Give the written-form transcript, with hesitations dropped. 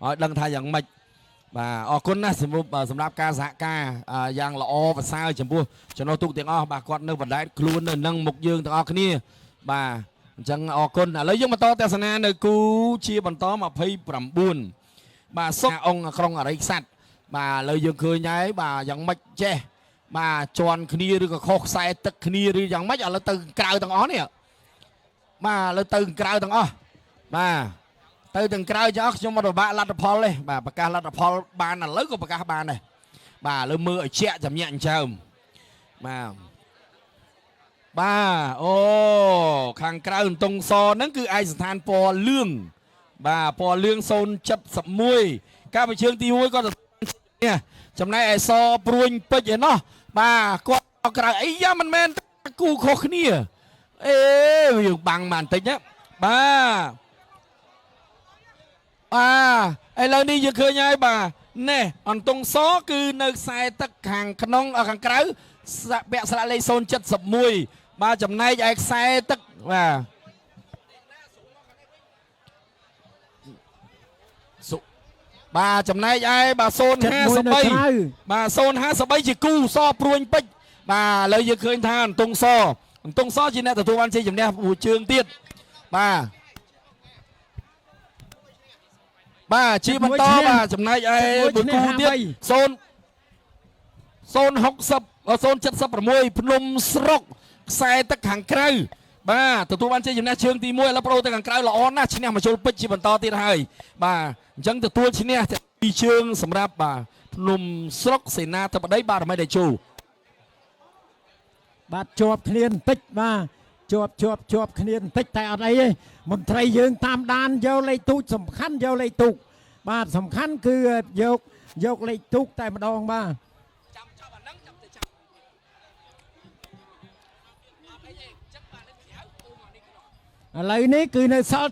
ឲ្យដឹងថាយ៉ាងម៉េចបាទអរគុណណាស់សម្រាប់ការសហការយ៉ាងល្អប្រសើរចំពោះចំណុះទូកទាំងអស់បាទគាត់នៅបណ្ដែតខ្លួននៅនឹងមុខយើងទាំងអស់គ្នាបាទអញ្ចឹងអរគុណឥឡូវយើងបន្តទស្សនានៅគូជាបន្ត29បាទសុខអង្គក្រុងអរិយស័ព្ទបាទឥឡូវយើងឃើញហើយបាទយ៉ាងម៉េចចេះបាទជន់គ្នាឬក៏ខុសខ្សែទឹកគ្នាឬយ៉ាងម៉េចឥឡូវទៅក្រៅទាំងអស់នេះបាទឥឡូវទៅក្រៅទាំងអស់បាទទៅទាំងក្រៅចោះខ្ញុំអត់ពិបាកលទ្ធផលទេបាទប្រកាសលទ្ធផលបានឥឡូវក៏ប្រកាសបានដែរបាទឥឡូវមើលឲ្យជាក់ចំញាក់អញ្ចើមបាទបាទអូខាងក្រៅអន្ទង់សហ្នឹងគឺឯកស្ថានពណ៌លឿងបាទពណ៌លឿង071កាលពីជើងទី1គាត់នេះចំណែកឯសព្រួញពេជ្រឯណោះបាទគាត់ក្រៅអីយ៉ាមិនមែនគូខុសគ្នាអេយើងបាំងបានបន្តិចណាបាទបាទឥឡូវនេះយើងឃើញហើយបាទនេះអន្ទង់សគឺនៅខ្សែទឹកខាងក្នុងខាងក្រៅពាក់ស្លាកលេខ071បាទចំណែកឯខ្សែទឹកបាទបាទចំណែកឯបាទ053បាទ053ជាគូសព្រួញពេជ្របាទឥឡូវយើងឃើញថាអន្ទង់សអន្ទង់សជាអ្នកទទួលបានជ័យជំនះមួយជើងទៀតបាទបាទជាបន្តបាទចំណែកឯមួយគូទៀត0 060 076ភ្នំស្រុកខ្សែទឹកខាងក្រៅបាទទទួលបានជ័យជំនះជើងទី1ឥឡូវប្រូទៅខាងក្រៅល្អណាស់ឈ្នះមកជុលពេជ្រជាបន្តទៀតហើយបាទអញ្ចឹងទទួលឈ្នះពីជើងសម្រាប់បាទភ្នំស្រុកសេនាធិបតីបារមីតេជោបាទជាប់គ្នាបន្តិចបាទជាប់គ្នាបន្តិចតែអត់អីទេមន្ត្រីយើងតាមដានយកលេខទូកសំខាន់យកលេខទូកបាទសំខាន់គឺយកលេខទូកតែម្ដងបាទចាំចប់អាហ្នឹងចាំទៅចាំឥឡូវនេះគឺនៅសល់